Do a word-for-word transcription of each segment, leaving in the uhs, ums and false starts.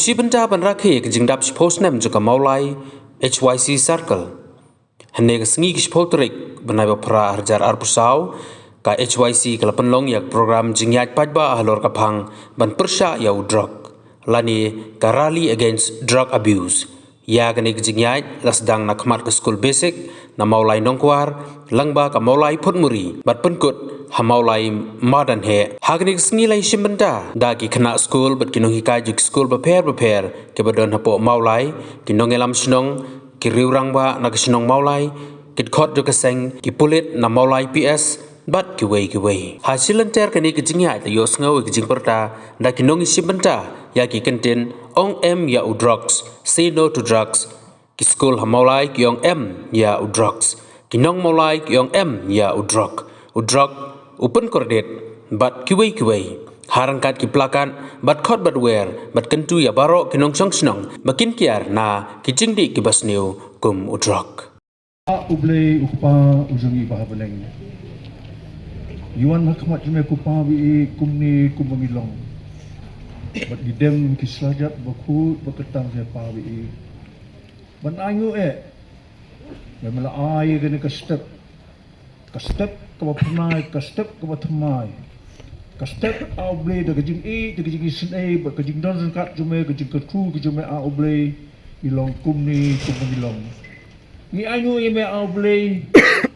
Shi bynta ban rakhe ka jingdap shiphew snem jong ka Mawlai H Y C Circle. Hynne ka sngi ka shiphew tarik bnai ba phra arhajar arphew saw, ka H Y C ka la pynlong ïa ka program jingïaid paidbah halor ka phang ban pyrshah ïa u drok, lane ka Rally Against Drug Abuse. Ïa kane ka jingïaid la sdang na khmat ka skul basic na Mawlai Nongkwar, lyngba ka Mawlai Photmuri bad pynkut ha Mawlai Madanheh. Ha kane ka sngi la ïashim bynta da ki khynnah skul bad ki nonghikai jong ki skul bapher bapher kiba don hapoh Mawlai, ki nongïalam shnong, ki riew rangbah na ka shnong Mawlai, ki dkhot jong ka seng, ki pulit na Mawlai P S, bad kiwei kiwei. Ha shi lynter kane ka jingïaid la ïohsngew ïa ka jingpyrta da ki nongïashim bynta ïa ki kyntien Ong Em ïa u Drugs, Say No to Drugs. Ki skul ha Mawlai ki ong em ïa u drugs. Ki nong Mawlai ki ong em ïa u drok. U drok, u pynkordit, bad kiwei kiwei. Ha ryngkat ki plakat bad khot bad wer bad kyntu ïa baroh ki nongshong shnong ba kin kiar na ki jingdih kiba sniew kum u drok. Ah, U Blei U Kpa u jong ngi ba ha bneng, ngi wan ha khmat jong me ko Pa ba ïeit, kumne kumba ngi long. Bad ngi dem ki slajat ba khuid ba kyntang, ko Pa ba ïeit, ban ainguh eh ba me la ai ïa kane ka step, ka step kaba pynai, ka step kaba thymmai, ka step, ah U Blei, da ka jingïeit, da ka jingisynei bad ka jingdon ryngkat jong me, ka jingkyrkhu ka jong me, ah U Blei, ngi long kumne kumba ngi long. Ngi ainguh ïa me, ah U Blei,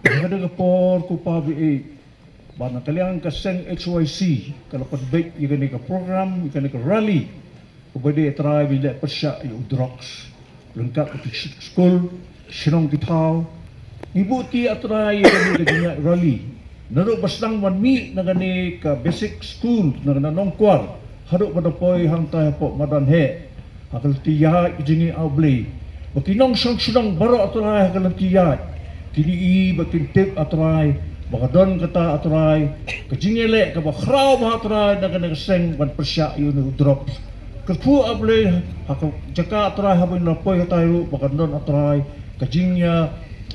ha kane ka por ko Pa ba ïeit, ba na ka liang ka seng H Y C ka la pynbeit ïa kane ka program, ïa kane ka rally, kaba dei, ah Trai, ban leh pyrshah ïa u drugs ryngkat bad ki sh-, skul, shnong, ki thaw. Ngi buh ïa, ah Trai, ïa kane ka jingïaid rally, naduh ba sdang ban mih na kane ka basic school na, na Nongkwar, haduh ba da poi hangtai hapoh Madanheh. Ha ka lynti ïaid ka jong ngi, ah U Blei, ba ki nongshong shnong baroh, ah Trai, ha ka lynti ïaid, kin ïohi bad kin tip, ah Trai, ba ka don kata, ah Trai, ka jingïaleh kaba khraw bha, ah Trai, na kane ka seng ban pyrshah ïa une u drugs. Kyrkhu, ah Blei, ha ka jaka, ah Trai, haba ngi la poi hatai ruh, ba kan don, ah Trai, ka jingïa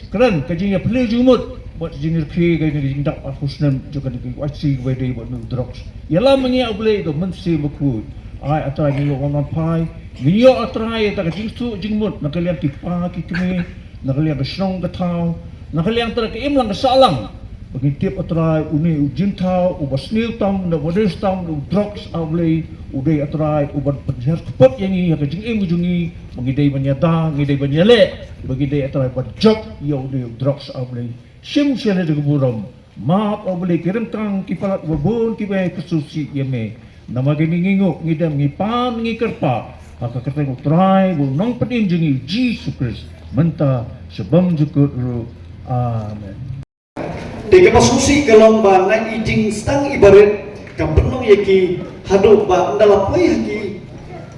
kren, ka jingïaphylliew jingmut bad ka jingïarkhie ïa kane ka jingdap arphew snem jong kane ka H Y C kaba dei bad une u drugs. Ïalam ïa ngi, ah Blei, da u Mynsiem Bakhuid. Ai, ah Trai, ngi ïoh wan phai, ngi ïoh, ah Trai, ïa kata ka jingsuk jingmut na ka liang ki kpa ki kmie, na ka liang ka shnong ka thaw, na ka liang, ah Trai, ka imlang ka sahlang. Ba ngin tip, ah Trai, une u jingthaw uba sniew tam, uba dei tam, u drugs, ah Blei, u dei, ah Trai, uban pynhiar kput ïa ngi ha ka jingim ka jong ngi, ba ngi dei ban ïada, ngi dei ban ïaleh, ba ngi dei, ah Trai, ban jop ïa une u drugs, ah Blei. Shim sha lade ka burom, map, ah Blei, ki ryngkang ki palat ba bun kiba ïa pyrshah ïa me. Namar kane ngi nguh, ngi dem, ngi pan, ngi kyrpad ha ka kyrteng u Trai bad u Nongpynim jong ngi, Jisu Khrist, mynta sha bymjukut ruh. Amen. Te kaba sngewsih ka long ba na i jingsdang i barit, ka pynlong ïa ki haduh ba ynda la poi ha ki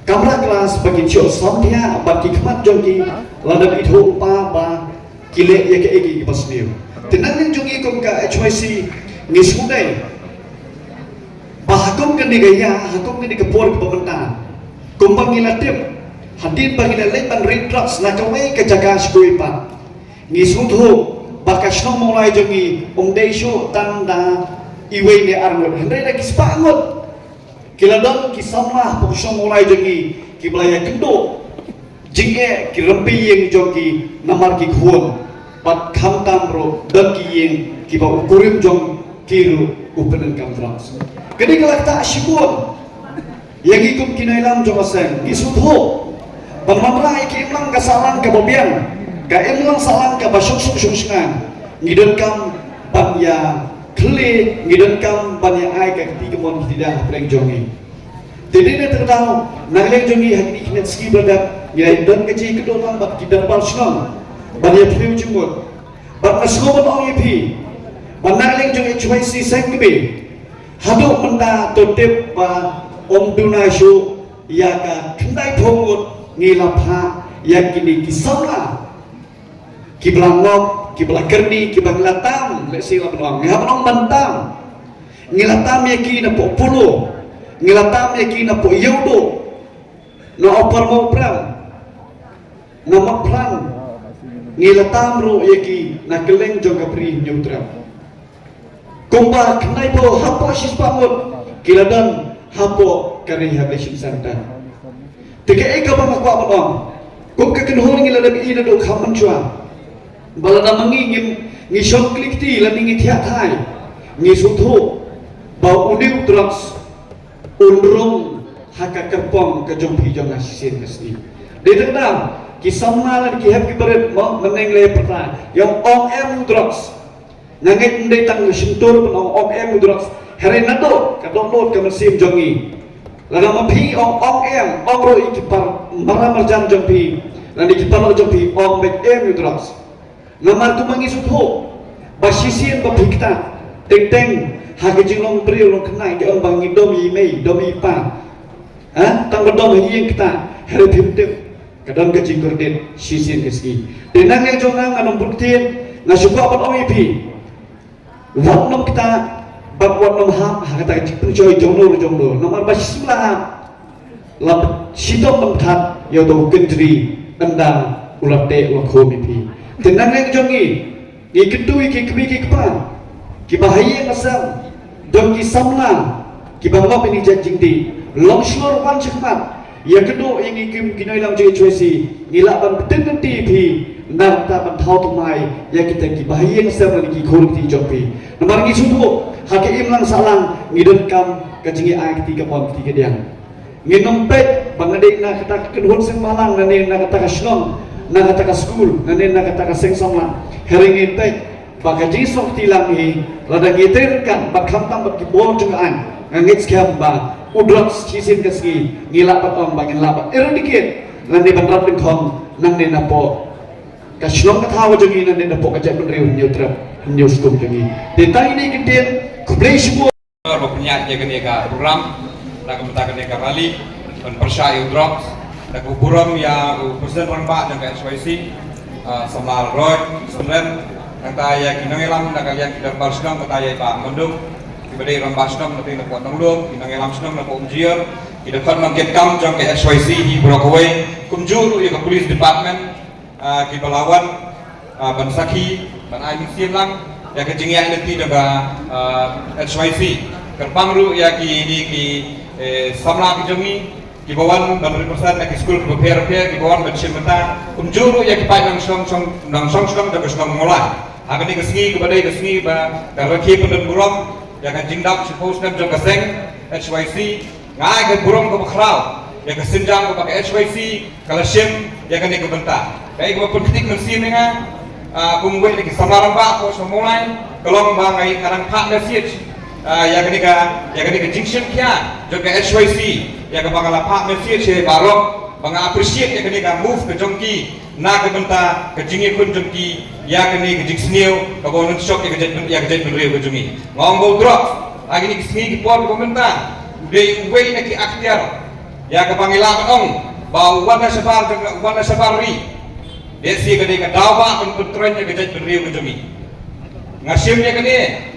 kamra klas ba kin shu samthiah bad ki khmat jong ki la dep ithuh pa ba ki leh ïa kaei kaei kaba sniew. Te na liang jong ngi kum ka H Y C ngi sngewdei ba ha kum kane ka ïa, ha kum kane ka por kaba mynta, kumba ngi la tip, hadien ba ngi la leit ban rit drugs na kawei ka jaka sha kawei pat, ngi sngewthuh ba ka shnong Mawlai jong ngi ym dei shuh tang da iwei ne ar ngut, hynrei da ki spah ngut ki la don ki samla hapoh ka shnong Mawlai jong ngi kiba la ïakynduh jingeh ki rympei ïing jong ki namar ki khun, bad khamtam ruh don ki ïing kiba u kurim jong ki ruh u pyndonkam drugs. Kane ka la ktah shibun ïa ngi kum ki nongïalam jong ka seng. Ngi sngewthuh ban wanrah ïa ka imlang ka sahlang kaba biang, ka imlang sahlang kaba shong suk shong shngaiñ, ngi donkam ban ïa khlieh, ngi donkam ban ïa ai ka kti kamon kti kdang hapdeng jong ngi. Te dei na kata ka daw, na ka liang jong ngi ha kine ki sngi ba la dep, ngi la don ka jingïakynduh lang bad ki dorbar shnong ban ïaphylliew jingmut. Bad nga sngewbha ban ong ïa phi ba na ka liang jong H Y C seng kmie, haduh mynta to tip ba ym duna shuh ïa ka khyndaiphew ngut ngi la phah ïa kine ki samla kiba la ngop, kiba la kyrni, kiba ngi la tam, lehse la ban ong, ngi hap ban ong ban tam. Ngi la tam ïa ki napoh Polo, ngi la tam ïa ki napoh Ïewduh, na Upper Mawprem, na Mawphlang, ngi la tam ruh ïa ki na kylleng jong ka Bri Hynñiewtrep. Kumba khyndaiphew hapoh shispah ngut ki la don hapoh ka rehabilitation center. Te kaei kaba nga kwah ban ong, kum ka kynhun ngi la dep ïohi naduh kham mynshuwa ba lada ma ngi ngim, ngi shong kli kti lane ngi thiah thai, ngi sngewthuh ba une u drugs un rung ha ka kyrpong ka jong phi jong nga shisien ka sngi. Dei tang da ki samla lane ki hep ki barit mo, mynne lei pyrta ïa u ong em u drugs. Nga ngeit ym dei tang ka shyntur ban ong ong em u drugs, hynrei naduh ka dohnud ka mynsiem jong ngi. Lada ma phi ong ong em, ong ruh ïa ki para marjan jong phi lane ki paralok jong phi, ong beit em u drugs. Namar kumba ngi sngewthuh ba shisien ba phi ktah teng teng ha ka jinglong briew long khynnah ki ong ba ngi dom ïa i mei, dom ïa i pa. Ha, tang ba dom ha ïing ktah, hynrei phim tip ka don ka jingkordit shisien ka sngi. Te nangne jong nga, nga nang bud ktien, nga shu kwah ban ong ïa phi, wat nym ktah bad wat nym hap ha kata ka jingpynshoi jong no jong no. Namar ba shisien la hap, la shitom ban that ïa uto u kynjri ynda u la teh u la khum ïa phi. Te nangne jong ngi, ngi kyntu ïa ki kmie ki kpa kiba ha ïing ha sem, don ki samla kiba ngop ïa kine ki jait jingdih, long shlur wan shakhmat, ïakynduh ïa ngi kum ki nongïalam jong H Y C. Ngi lah ban pyntip lynti ïa phi na ka bynta ban thaw thymmai ïa kita kiba ha ïing ha sem lane ki khun ki kti jong phi. Namar ngi sngewthuh ha ka imlang sahlang ngi donkam ka jingïa-ai kti kamon kti kadiang. Ngin ym peit ba nga dei na kata ka kynhun seng bhalang, lane na kata ka shnong, na kata ka skul, lane na kata ka seng samla. Hynrei ngin peit ba ka jingsngewthuh lang hi, lada ngi trei ryngkat bad khamtam bad ki bor jong ka aiñ, nga ngeit skhem ba u drugs shisien ka sngi ngi lah ban ong ba ngin lah ban eradicate lane ban rat lyngkhong nangne napoh ka shnong ka thaw jong ngi, nangne napoh ka jaitbynriew Hynñiewtrep Hynñiewskum jong ngi. Te tang ine i kyntien, khublei shibun. Ba pynïaid ïa kane ka program, na ka bynta kane ka rally ban pyrshah ïa u drugs, da ka burom ïa u President Rangbah jong ka H Y C, ah, Samla Roy Samren, nangta ïa ki nongïalam na ka liang ki dorbar shnong, kata ïa i Bah Mondum, kiba dei rangbah shnong na teng na poh Nonglum, ki nongïalam shnong na poh Umjir, ki dkhot nongkitkam jong ka H Y C hi baroh kawei, kumjuh ruh ïa ka police department, ah, kiba la wan, ah, ban sakhi, ban ai mynsiem lang ïa ka jingïaid lynti jong ka, ah, H Y C. Kyrpang ruh ïa kine ki, eh, samla ki jong ngi kiba wan ban represent na ki skul kiba pher pher, kiba wan ban shim bynta, kumjuh ruh ïa ki paid nongshong shong, nongshong shnong jong ka shnong Mawlai. Ha kane ka sngi kaba dei ka sngi ba ka rakhe pyndon burom ïa ka jingdap shiphew snem jong ka seng H Y C. Nga ai ka burom kaba khraw ïa ka sienjam kaba ka H Y C ka la shim ïa kane ka bynta. Kaei kaba pynkhiah mynsiem ïa nga, ah, kum uwei na ki samla rangbah poh shnong Mawlai, ka long ba nga, nga dang phah message, ah, ïa kane ka, ïa kane ka jingshim khia jong ka H Y C, ïa kaba nga la phah message ïa baroh ba nga appreciate ïa kane ka move ka jong ki na ka bynta ka jingïakhun jong ki ïa kane ka jingsniew kaba u nang shok ïa ka jait, ïa ka jaitbynriew ka jong ngi. Nga ong ba u drugs ha kine ki sngi ki por kiba mynta u dei uwei na ki aktiar ïa kaba ngi lah ban ong ba u wan na shabar jong, u wan na shabar ri. Dei shi ka dei ka daw ba ban pyntroiñ ïa ka jaitbynriew ka jong ngi. Nga shim ïa kane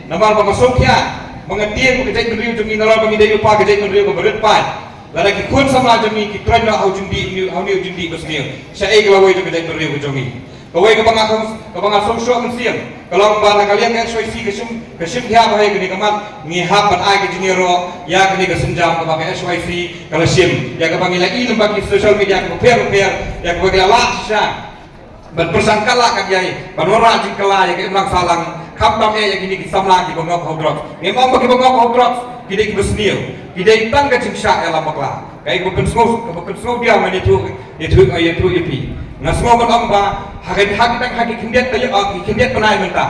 namar ba nga sngewkhia, ba nga tieng ba ka jaitbynriew jong ngi, nalor ba ngi dei u pa ka jaitbynriew kaba rit paid. Lada ki khun samla jong ngi ki troiñ noh ha u jingdih, ha une u jingdih basniew, shaei ka lawei jong ka jaitbynriew ka jong ngi? Kawei kaba nga sngewshoh mynsiem ka long ba na ka liang ka H Y C ka shim, ka shim khia ba ha kane ka mat ngi hap ban ai ka jingïaroh ïa kane ka sienjam kaba ka H Y C ka la shim, ïa kaba ngi la i lyngba ki social media kiba pher bapher, ïa kaba ki la lah shisha ban pyrshang kat lah kat jai ban wanrah jingkylla ïa ka imlang sahlang, khamtam eh ïa kine ki samla kiba ngop ha u drugs. Ngim ong ba kiba ngop ha u drugs ki dei kiba sniew, ki dei tang ka jingshah ïalam bakla. Kaei kaba pynsngew, kaba pynsngew diaw ngan ïathuh, ïathuh, ïathuh ïa phi. Nga sngew ban ong ba ha ka, ha ki, ha ki khyndiat taïew, ha ki khyndiat bnai mynta,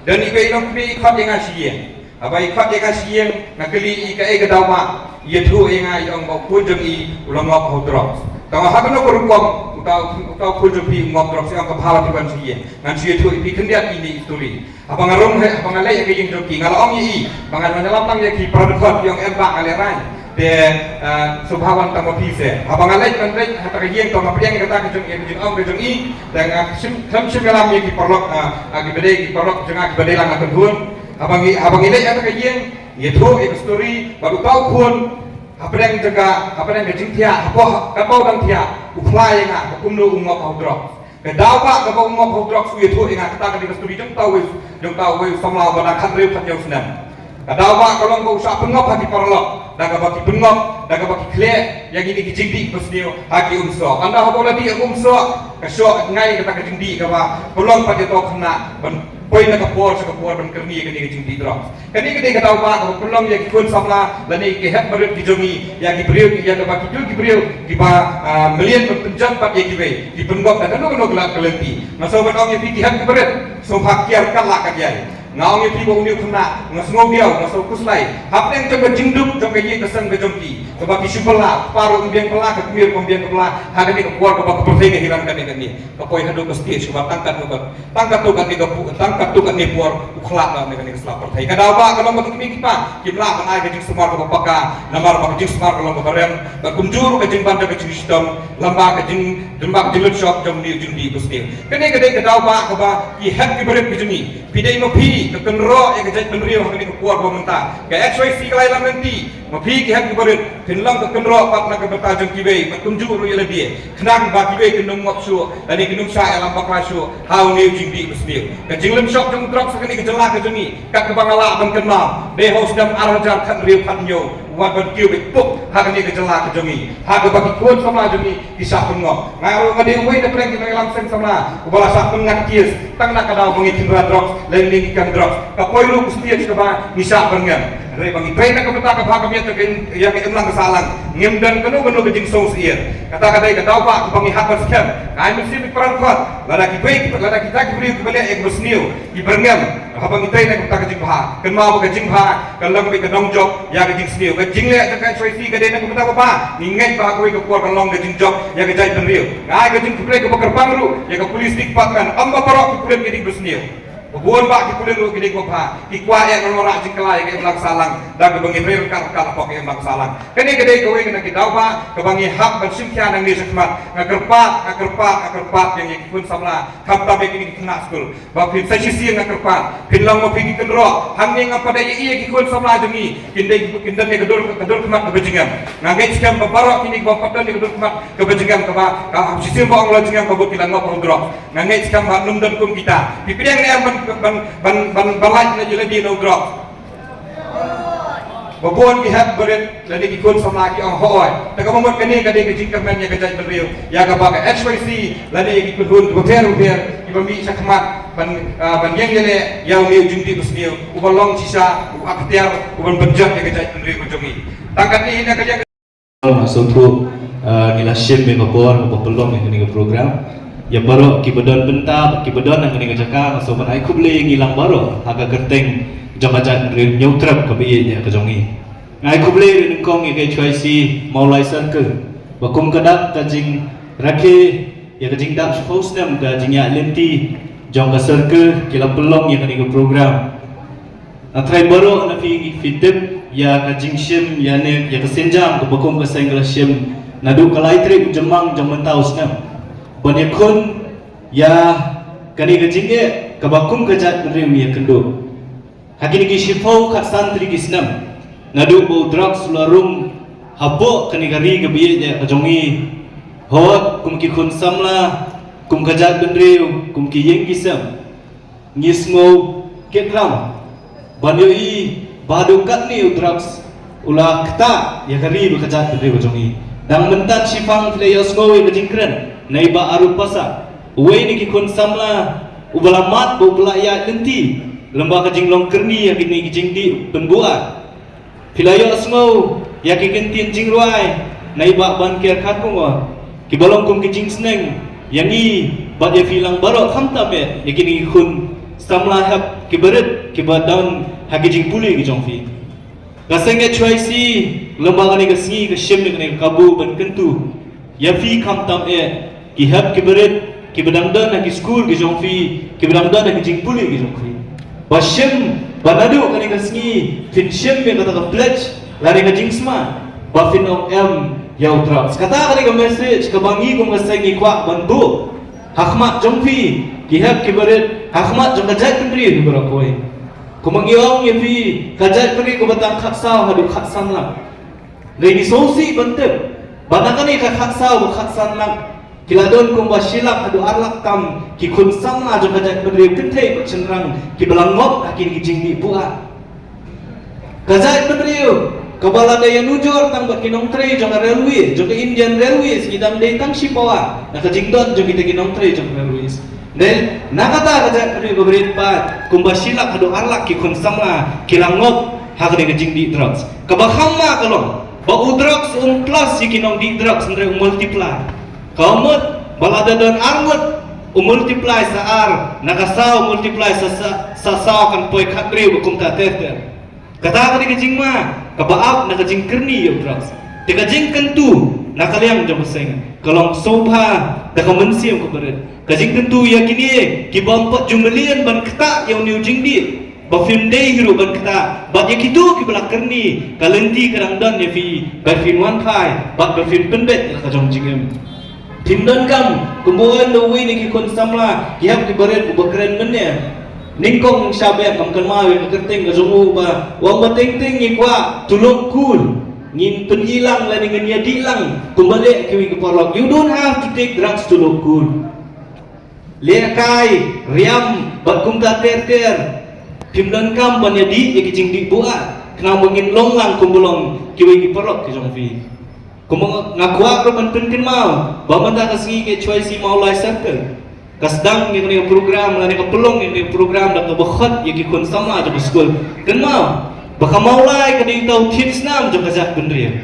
don iwei i nongkmie i khot ïa nga sha ïing. Haba i khot ïa nga sha ïing, nga kylli i kaei ka daw ba i ïathuh ïa nga, i ong ba u khun jong i u la ngop ha u drugs. Tangba ha kano ka rukom uta, uta u khun jong phi u ngop drugs? I ong ka bha ba phi wan sha ïing, ngan shu ïathuh ïa phi khyndiat ine i story. Haba nga rung, haba nga leit ha ka ïing jong ki, nga la ong ïa i ba ngan wan ïalam lang ïa ki para dkhot. I ong em bah, nga lehraiñ. Te, ah, sngewbha wan tang ma phi seh. Haba nga leit, ngan leit ha kata ka ïing, to nga pdiang ïa kata ka jong, ïa ka jingong ka jong i. Te nga shim, khlem shim ïalam ïa ki paralok, ah, ah, kiba dei ki paralok jong nga kiba dei lang na kynhun. Haba ngi, haba ngi leit ha kata ka ïing, ïathuh ïa ka story bad uta u khun hapdeng jaka, hapdeng ka jingthiah, hapoh kaba u dang thiah, u phla ïa nga ba kumno u ngop ha u drugs. Ka daw ba kaba u ngop ha u drugs u ïathuh ïa nga, kata ka dei ka story jong uta uwei, jong uta uwei u samla uba dang khathynriew khathynñiew snem. Ka daw ba ka long ba u shah pynngop ha ki paralok. Da kaba ki pynngop, da kaba ki khleh ïa kine ki jingdih basniew ha ki umsoh. Ynda haba la dih ha umsoh, ka shoh ngai kata ka jingdih kaba pynlong pat ïa to khynnah ban poi na ka por sha ka por ban kyrni ïa kane ka jingdih drugs. Kane ka dei ka daw ba kaba pynlong ïa ki khun samla lane ki hep barit ki jong ngi, ïa ki briew, ïa kaba kito ki briew kiba, ah, mlien ban pynjan pat ïa kiwei, ki pynngop da kano kano ka lynti. Nga sngewbha ban ong ïa phi ki hep ki barit, sngewbha kiar kat la kat ïai. Nga ong ïa phi ba une u khynnah, nga sngew biang, nga sngew khuslai hapdeng jong ka jingduk jong ka ïing ka sem ka jong ki, kaba ki shu bylla, kpa ruh um biang bylla, ka kmie ruh um biang bylla ha kane ka por kaba ka pyrthei ka hiran kane kane. Ka poi haduh ka stage kaba tang katno ka, tang katto katne ka pu-, tang katto katne por u khlad na kane ka sla pyrthei. Ka daw ba ka long ba ki kmie ki kpa kim lah ban ai ka jingsumar kaba paka, namar ba ka jingsumar ka long kaba rem, ba kumjuh ruh ka jingban da ka jingshitom, lymba ka jing, lymba ka jinglut shop jong une u jingdih basniew. Kane ka dei ka daw ba kaba ki hep ki barit ki jong ngi. Phi dei ma phi ka kynroh ïa ka jaitbynriew ha kane ka por ba mynta. Ka H Y C ka la ïalam lynti, ma phi ki hep ki barit phin long ka kynroh pat na ka bynta jong kiwei, bad kumjuh ruh ïa lade, khnang ba kiwei kin ym ngop shuh lane kin ym shah ïalam bakla shuh ha une u jingdih basniew. Ka jinglem shop jong u drugs ha kane ka jylla ka jong ngi, kat kaba nga lah ban kynmaw, dei ha u snem ar hajar khathynriew khathynñiew, wat ban kiew beit puk ha kane ka jylla ka jong ngi, ha kaba ki khun samla jong ngi ki shah pynngop. Nga ruh nga dei uwei na pdeng ki nongïalam seng samla uba la shah pynngat case tang na ka daw ba ngi khynra drugs lane ngi kam drugs. Ka poi ruh ka stage kaba ngi shah byrngem. Hynrei ba ngi trei na ka bynta ka bha ka miat jong ka im-, ïa ka imlang ka sahlang, ngim don kano kano ka jingsngewsih. Kata ka dei ka daw ba kaba ngi hap ban skhem. Ka ai mynsiem ïa ki para khot, lada kiwei, lada kita ki briew kiba leh ïa kaba sniew, ki byrngem, haba ngi trei na ka bynta ka jingbha, kynmaw ba ka jingbha ka long beit ka nongjop ïa ka jingsniew. Ka jingleh jong ka H Y C ka dei na ka bynta ba bha. Ngi ngeit ba ha kawei ka por kan long ka jingjop ïa ka jaitbynriew. Nga ai ka jingkhublei kaba kyrpang ruh ïa ka police department, ym ba baroh ki pulit ki dei kiba sniew. Ba bun bah ki pulit ruh ki dei kiba bha. Ki kwah ïa ka wanrah jingkylla ïa ka imlang sahlang da kaba ngi trei ryngkat ryngkat hapoh ka imlang sahlang. Kane ka dei kawei na ki daw ba kaba ngi hap ban shim khia nangne shakhmat. Nga kyrpad, nga kyrpad, nga kyrpad ïa ngi ki khun samla, khamtam ïa kine ki khynnah skul, ba phin sa shisien, nga kyrpad, phin long ma phi ki kynroh. Hangne ngam pat ïa i ïa ki khun samla jong ngi kin dei, kin don ïa ka dur, ka dur khmat kaba jingem. Nga ngeit skhem ba baroh kine kiba pat don ïa ka dur khmat kaba jingem, kaba ka hap shisien ba ong la jingem kaba ki la ngop ha u drugs. Nga ngeit skhem ba ym don kum kita. Phi pdiang ne em ban, ban, ban, ban, ban lait na ïa lade na u drugs? Ba bun ki hep barit lane ki khun samla ki ong hooid. Te kaba mut kane ka dei ka jingkyrmen ïa ka jaitbynriew, ïa kaba ka H Y C lane ïa ki kynhun kiba pher bapher kiba mih shakhmat ban, ah, ban ïeng ïaleh ïa une u jingdih basniew uba long shisha u aktiar uban pynjot ïa ka jaitbynriew ka jong ngi. Tang katne hi na ka liang. Nga sngewthuh, ah, ngi la shim ïa ka bor kaba pynlong ïa kane ka program. Ïa baroh kiba don bynta bad kiba don ha kane ka jaka, nga sngewbha ban ai khublei ïa ngi lang baroh ha ka kyrteng jong ka jaitbynriew Hynñiewtrep kaba ïeit ïa ka jong ngi. Nga ai khublei ruh nyngkong ïa ka H Y C Mawlai Circle ba kum ka dak ka jingrakhe ïa ka jingdap shiphew snem ka jingïaid lynti jong ka circle, ki la pynlong ïa kane ka program. Nga tharai baroh na phi ngi, phi tip ïa ka jingshim ïa ne, ïa ka sienjam kaba kum ka seng ka la shim naduh ka lai tarik u Jymmang jong mynta u snem, ban ïakhun ïa kane ka jingeh kaba kum ka jaitbynriew ngi ïakynduh. Ha kine ki shiphew khatsan tylli ki snem, naduh ba u drugs u la rung hapoh kane ka ri kaba ïeit ïa ka jong ngi, hooid, kum ki khun samla, kum ka jaitbynriew, kum ki ïing ki sem, ngi sngew kit ram ban ïohi ba haduh katne u drugs u la ktah ïa ka ri bad ka jaitbynriew ka jong ngi. Dang mynta shiphang phi la ïohsngew ïa ka jingkren na i Bah Arup Passah, uwei na ki khun samla uba la mad bad uba la ïaid lynti lyngba ka jinglong kyrni ïa kine ki jingdih pynbuaid. Phi la ïohsngew ïa ki kyntien jingrwai na i Bah Banker Kharkongor kiba long kum ki jingsneng ïa ngi bad ïa phi lang baroh, khamtam eh ïa kine ki khun samla hep kiba rit kiba don ha ki jingpule ki jong phi. Ka seng H Y C lyngba kane ka sngi ka shim ïa kane ka kabu ban kyntu ïa phi khamtam eh ki hep kiba rit kiba dang don ha ki skul ki jong phi, kiba dang don ha ki jingpule ki jong phi, ba shim ba naduh kane ka sngi phin shim ïa kata ka pledge lane ka jingsma ba phin ym em ïa u drugs. Kata ka dei ka message kaba ngi kum ka seng ngi kwah ban buh ha khmat jong phi ki hep kiba rit, ha khmat jong ka jaitbynriew baroh kawei. Kumba ngi ong ïa phi, ka jaitbynriew kaba tang khatsaw haduh khatsan lak. Hynrei ngi sngewsih ban tip ba na kane ka khatsaw bad khatsan lak ki la don kumba shi lak haduh ar lak tam ki khun samla jong ka jaitbynriew, kynthei bad shynrang, kiba la ngop ha kine ki jingdih buaid. Ka jaitbynriew Kaba lada ïanujor tang bad ki nongtrei jong ka railway, jong ka Indian Railways, ngi dang dei tang shipawa na ka jingdon jong kita ki nongtrei jong ka railways. Dei, na kata ka jaitbynriew kaba rit pat, kumba shi lak haduh ar lak ki khun samla ki la ngop ha kane ka jingdih drugs. Kaba kham ma ka long ba u drugs um plus ïa ki nongdih drugs, hynrei u multiply. Ka mut ba lada don ar ngut, u multiply sa ar, na ka saw u multiply sa, sa, sa saw kan poi khathynriew bad kumta ter ter. Kata ka dei ka jingma kaba ap na ka jingkyrni ïa u drugs. Te ka jingkyntu na ka liang jong ka seng ka long sngewbha da ka mynsiem kaba rit. Ka jingkyntu ïa kine ki bym pat ju mlien ban ktah ïa une u jingdih, ba phim dei hi ruh ban ktah. Bad ïa kito kiba la kyrni, ka lynti ka dang don ïa phi, ba phin wan phai bad ba phin pynbeit ïa la ka jong jingim. Phim donkam kumba ong da uwei na ki khun samla, ki hap kiba rit uba kren mynne. Nyngkong sha beng kam kynmaw ïa ka kyrteng ka jong u, ba u ong ba teng teng ngi kwah to look cool, ngin pyni lang lane ngin ïadih lang kumba leh kiwei ki paralok. You don't have to take drugs to look cool. Lehkai, riam bad kumta ter ter. Phim donkam ban ïadih ïa ki jingdih buaid khnang ba ngin long lang kumba long kiwei ki paralok ki jong phi. Kumba nga, nga kwah ruh ban pynkynmaw ba mynta ka sngi ka H Y C Mawlai Circle ka sdang ïa kane ka program, lane ka pynlong ïa kane ka program da kaba khot ïa ki khun samla jong ka skul. Kynmaw ba ka Mawlai ka dei uta u thied snam jong ka jaitbynriew.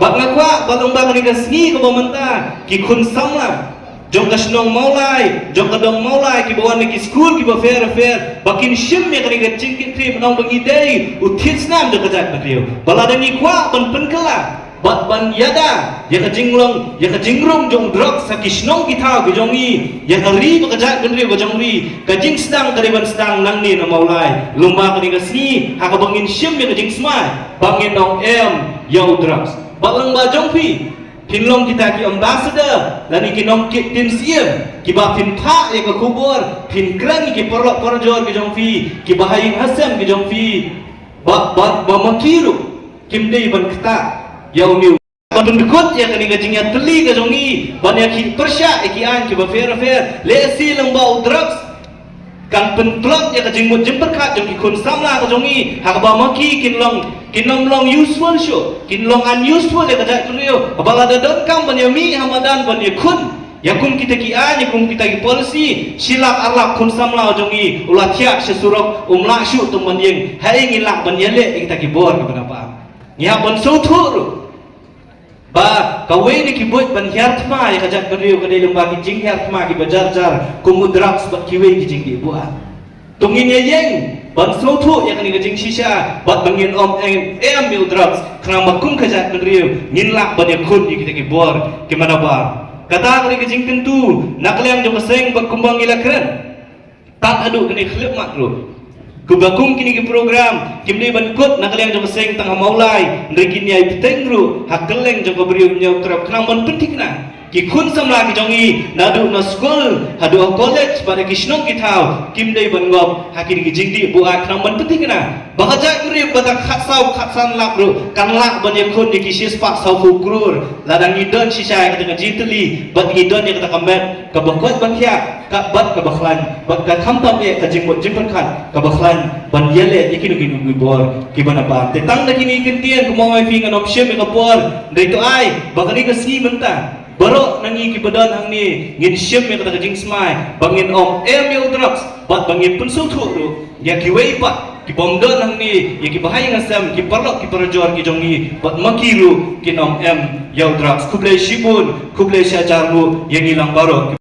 Bad nga kwah ba long ba kane ka sngi kaba mynta ki khun samla jong ka shnong Mawlai, jong ka dong Mawlai, kiba wan na ki skul kiba pher pher, ba kin shim ïa kane ka jingkit khlieh, ba ngi dei u thied snam jong ka jaitbynriew. Ba lada ngi kwah ban pynkylla bad ban ïada ïa ka jinglong, ïa ka jingrung jong u drugs ha ki shnong ki thaw ki jong ngi, ïa ka ri bad ka jaitbynriew ka jong ngi, ka jingsdang ka dei ban sdang nangne na Mawlai. Long ba kane ka sngi ha kaba ngin shim ïa ka jingsmai ba ngin ym em ïa u drugs. Bad long ba jong phi phin long kita ki ambassador lane ki nongkit ktien siem kiba phin phah ïa ka khubor, phin kren ïa ki paralok parajor ki jong phi, kiba ha ïing ha sem ki jong phi, ba, ba, ba ma ki ruh kim dei ban ktah ïa une u. Ban pyndkut ïa kane ka jingïatylli ka jong ngi ban ïa ki pyrshah ïa ki aiñ kiba pher pher. Lehse long ba u drugs kan pyntlot ïa ka jingmut jingpyrkhat jong ki khun samla ka jong ngi, ha kaba ma ki kin long, kin ym long useful shuh, kin long unuseful ïa ka jaitbynriew. Haba lada donkam ban ïa mih ha madan ban ïakhun ïa kum kita ki aiñ, ïa kum kita ki policy, shi lak ar lak khun samla ka jong ngi u la thiah sha surok, um lah shuh tang ban ïeng. Haei ngi lah ban ïaleh ïa kita ki bor kiba na bam? Ngi hap ban sngewthuh ruh ba kawei na ki buit ban hiar thma ïa ka jaitbynriew ka dei lyngba ki jinghiar thma kiba jar jar kum u drugs bad kiwei ki jingdih buaid. To ngin ïa ïeng ban sngewthuh ïa kane ka jingshisha bad ba ngin ym em, em ïa u drugs, khnang ba kum ka jaitbynriew ngin lah ban ïakhun ïa kita ki bor kiba na bam. Kata ka dei ka jingkyntu na ka liang jong ka seng bad kumba ngi la kren. Tad haduh kane khyllipmat ruh, kumba kum kine ki program kim dei ban kut na ka liang jong ka seng tang ha Mawlai, hynrei kin ïai bteng ruh ha kylleng jong ka Bri u Hynñiewtrep khnang ban pynthikna ki khun samla ki jong ngi, naduh na skul haduh ha college bad ha ki shnong ki thaw, kim dei ban ngop ha kine ki jingdih buaid, khnang ban pynthikna ba ka jaitbynriew ba tang khatsaw khatsan lak ruh kan lah ban ïakhun ïa ki shispah sawphew klur lada ngi don shisha ïa kata ka jingtylli bad ngi don ïa kata ka met kaba koit ban thiah, ka bad kaba khlaiñ, bad ka khamtam eh ka jingmut jingpyrkhat kaba khlaiñ ban ïaleh ïa kino kino ki bor kiba na bam. Te tang da kine ki kyntien, kumba ong ïa phi, ngan ym shim ïa ka por, hynrei to ai ba kane ka sngi mynta baroh na ngi kiba don hangne ngin shim ïa kata ka jingsmai ba ngin ym em ïa u drugs bad ba ngin pynsngewthuh ruh ïa kiwei pat ki bym don hangne, ïa kiba ha ïing ha sem, ki paralok ki parajor ki jong ngi, bad ma ki ruh kin ym em ïa u drugs. Khublei shibun, khublei shihajar nguh ïa ngi lang baroh.